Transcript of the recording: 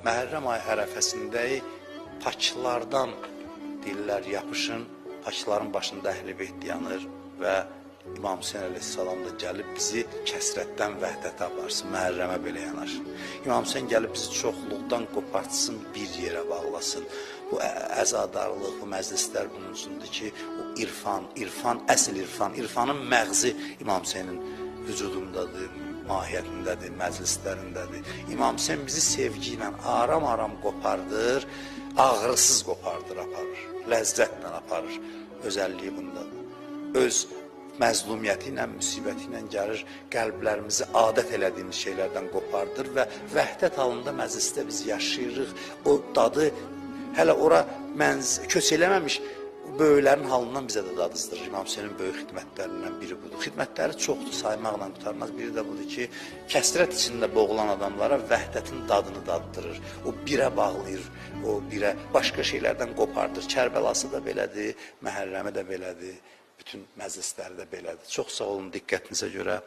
Məhərrəm ayı ərəfəsindəyik, paklardan dillər yapışın, pakların başında Əhl-i Beyt dayanır və İmam Hüseyn əleyhissalam da gəlib bizi kəsrətdən vəhdətə aparsın, Məhərrəmə belə yanaşın. İmam Hüseyn gəlib bizi çoxluqdan qopartsın, bir yerə bağlasın. Bu əzadarlıq, bu məclislər bunun üçündür ki, o irfan, irfan, əsl irfan, irfanın məğzi İmam Hüseynin vücudundadır, mahiyyətindədir, məclislərindədir. İmam Hüseyn bizi sevgi ilə aram-aram qopardır, ağrısız qopardır, aparır, ləzzətlə aparır. Özəlliyi bundadır. Öz məzlumiyyəti ilə, müsibəti ilə gəlir, qəlblərimizi adət elədiyimiz şeylərdən qopardır və vəhdət halında məclisdə biz yaşayırıq. O dadı hələ ora köç eləməmiş böyüklərin halından bizə də dadızdırır. İmam Hüseynin böyük xidmətlərindən biri budur. Xidmətləri çoxdur, saymaqla qurtarmaz. Biri də budur ki, kəsrət içində boğulan adamlara vəhdətin dadını daddırır. O birə bağlayır, o birə başqa şeylərdən qopardır. Kərbəlası da belədir, Məhərrəmi də belədir. Bütün məclisləri də belədir. Çox sağ olun diqqətinizə görə.